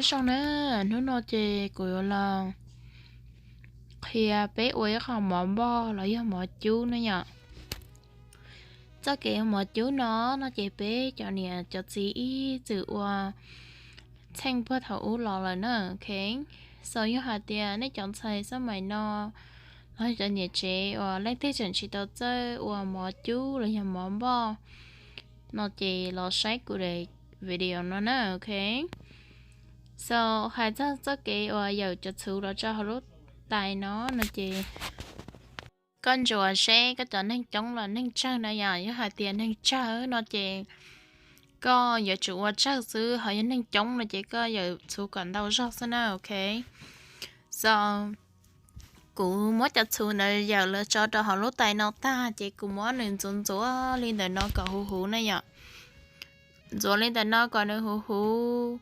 Zoo na, hnub no ces kuv yuav los qhia peb ua ib qho mov npoj los yog mov cub na yom. Txoj kev ua mov cub no, no ces peb cov niam cov txiv ib txwm ua txheej puag thaum ub los lawm na, ok. So yog hais tias nej cov ntxhais xab mais no los yog cov niam tsev uas leej twg tseem tsis tau txawj ua mov cub los yog mov npoj no ces los saib kuv daim video no na, ok. So hais txog txoj kev uas yawm cov txhuv los tso hauv lub tais no, no ces koj ntsuas seb koj cov neeg coob los neeg tsawg na yom. Yog hais tias neeg tsawg no ces koj yuav tsum ua tsawg xwb, ho yog neeg coob no ces koj yawm txhuv kom ntau zog xwb na, ok. So kuv muab cov txhuv ntawd yawm los tso rau hauv lub tais no tag ces kuv muab nws ntxuav ntxuav li ntawm no kom huv huv na yom. Ntxuav li ntawm no kom nws huv huv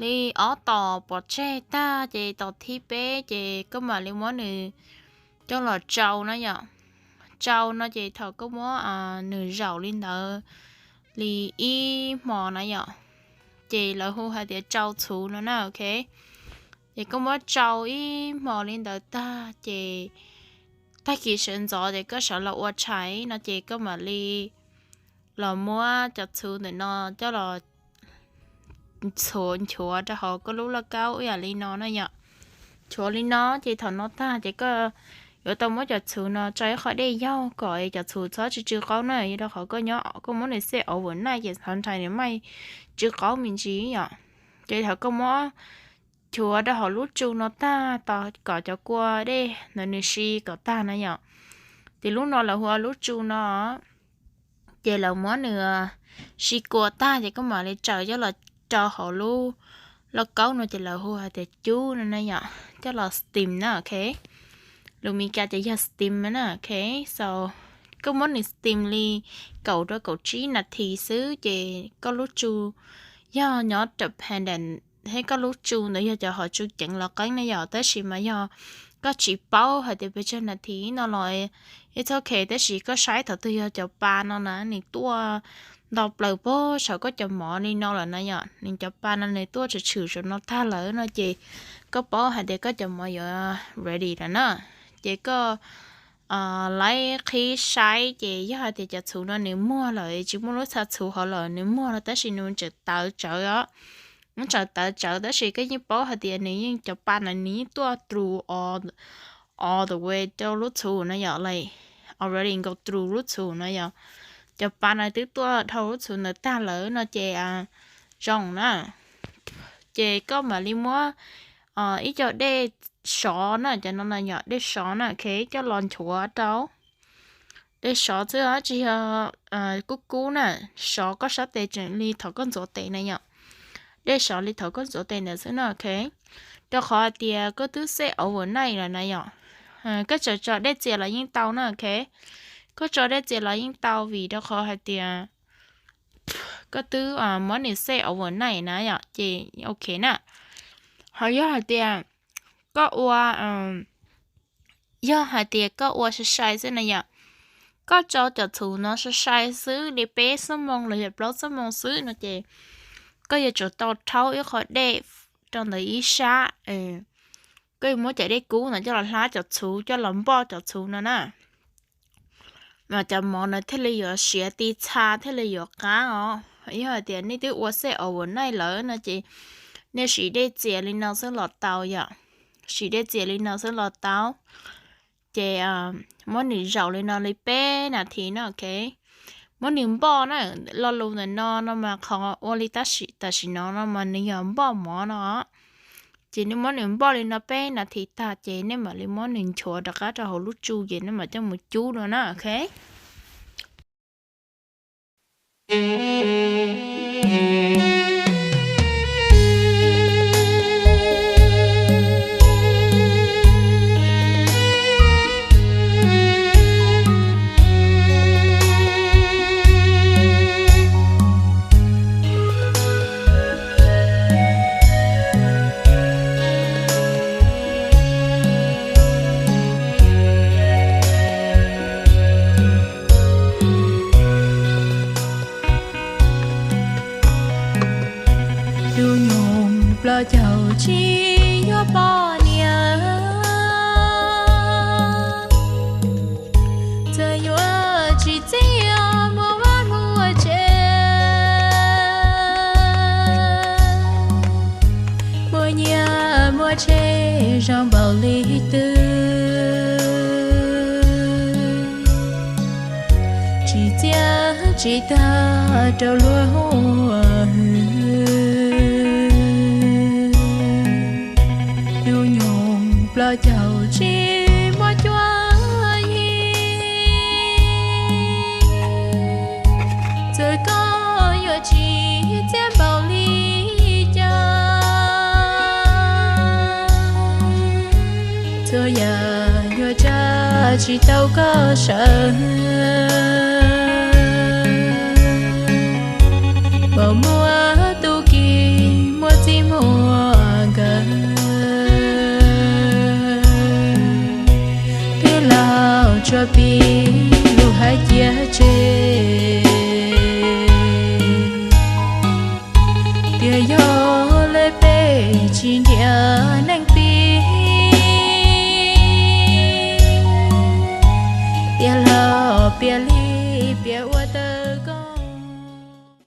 li ob tom pov tseg tag ces tom thib peb ces koj mam li muab nws coj los tsau na yom. Tsau no ces thaum koj muab nws zaum li ntawd li ib hmo na yom, ces lawv hu hais tias tsau txhuv no na, ok. Ces koj muab tsau ib hmo li ntawd tag ces tag kis sawv ntxov ces koj sawv los ua tshais no ces koj mam li los muab cov txhuv ntawm no coj los txhuav nchuav rau hauv koj lub lauj kaub ib yam li no na yom. Nchuav li no ces thaum no tag ces koj yuav tau muab cov txhuv no tso ib qho dej yaug kom cov txhuv txhob tsw tsw qaub na, rau qhov koj nyob koj muab nws set overnight ces thaum ntshai nws maij tsw qaub me ntsis yom. Ces thaum koj muab nchuav rau hauv lub tsu no tag tos kom cov kua dej ntawd nws si kom tag na yom. Ces lub no lawv hu ua lub tsu no. Ces lawv muab nws si kua tag ces koj mam li tsaws coj los rau hauv lub lauj kaub no ces lawv hu hais tias cub no na yom, coj los steam na, ok. Lus Mis Kas ces yog steam na, ok. So koj muab nws steam li kaum rau kaum tsib nas this xwb ces koj lub tsu yog nyob dependent thiab koj lub tsu ntawd yog cov hom tsu ceev los qeeb na yom. Tab sis mas yog koj tsis paub hais tias pes tsawg nas this no los it's ok, tab sis koj saib thaum twg yog cov pa no na nws tuaj nto plaws puag saum koj cov mov li no lawm na yom, nws cov pa no nws tuaj tshwm tshwm saum no tag lawm no ces koj paub hais tias koj cov mov yuav ready lawm na. Ces koj laib qhib saib ces yog hais tias cov txhuv no nws muag lawm, tsis muaj lub txha txhuv hauv lawm, nws muag lawm tab sis nws tseem tawv tsawv os, nws tseem tawv tsawv tab sis koj yeej paub hais tias nws yeej cov pa no nws yeej tuaj through all the way rau lub txhuv no yom, like already go through lub txhuv no yom. Cov pa no twb tuaj dhau lub txhuv ntawd tag lawm no ces zoo na. Ces koj mam li muab ib co dej sov na, cov no no yom, dej sov na, ok, coj los nchuav rau. Dej sov xwb tsis yog kub kub na, sov koj sab tes tseem li thaum koj ntxuav tes na yom. Dej sov li thaum koj ntxuav tes ntawd xwb na, ok. Rau qhov hais tias koj twb set overnight lawm na yom. Koj tseem tso dej txias los yeej tau na, ok. Koj tso dej txias los yeej tau vim rau qhov hais tias koj twb muab nws set overnight na yom, ces ok na. Ho yog hais tias koj ua, yog hais tias koj ua sai sai xwb na yom, koj tso cov txhuv no sai sai xwb li peb xuab moos los yog plaub xuab moos xwb no ces koj yuav tsum tau rhaub ib qho dej rau ntawm ib sab. Koj yuav muab cov dej kub no coj los hlab cov txhuv, coj los npoj cov txhuv no na, mas cov mov no thiaj li yuav siav ti txha thiaj li yuav qab os. Yog hais tias nej twb ua set overnight lawm no ces nej siv dej txias li no xwb los tau yom. Siv dej txias li no xwb los tau. Ces muab nws zaum li no li peb nas this na, ok. Muab nws npoj na, lo lus ntawm no no mas qhov ua li tam sim no no mas nws yog npoj mov no. Ces nej muab nws npoj li no peb nas this tag ces nej mam li muab nws nchuav rov qab rau hauv lub tsu ces nej mam coj mus cub no na, ok. Tsis yuav poj niam, txawm yuav tsis txiaj muaj vaj muaj tsev, muaj nyiaj muaj tsev zoo npaum li twg, tsis txiaj tsis tag rau luag hu ua hwj. Hnub nyoog plaub caug tsis muaj cuab yig, txawm koj yuav tsis txiaj npaum li cas, txhua yam yuav tsa tsis tau koj sawv. Npaum muaj tub ki muaj txij muaj nkawm, tij laug tsuas piv lus hais cia tseg. Tias yog li peb tsis ntiav neeg tij, tias laus piav li